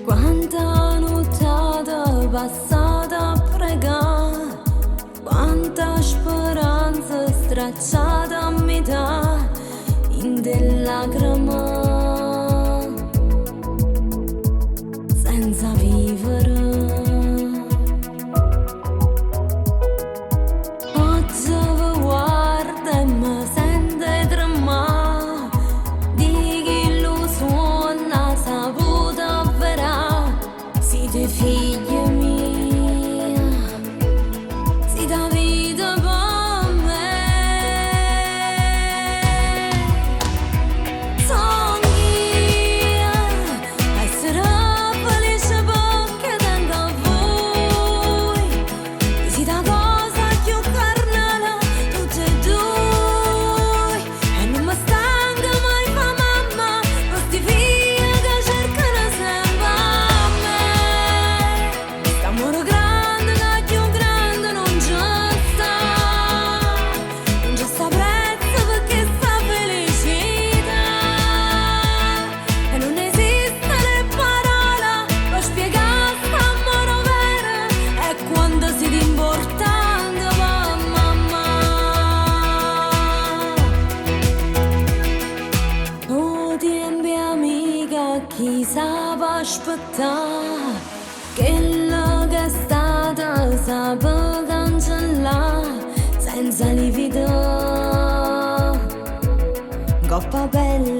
Quanta nuttata passata a pregà, quanta speranza stracciata a metà, in lacrime senza vivere. Oggi vi guardo e mi sento tremare, di chi lo suona saputo verrà. Siete figli miei, siete la vita per me. Son io, essere felice perché tengo a voi. Siete la cosa più carnale, tutte e due. E non mi stanco mai fa mamma, questi figli che cercano sempre a me. St'amore grande che più grande non c'è sta. Non c'è sta prezzo perché sta felicità. E non esiste le parole per spiegare st'amore vero. E quando siete importante per mamma. O tempi amica chi sa può aspettare Quella che è stata sa può cancellare senza lievità. Coppa bella.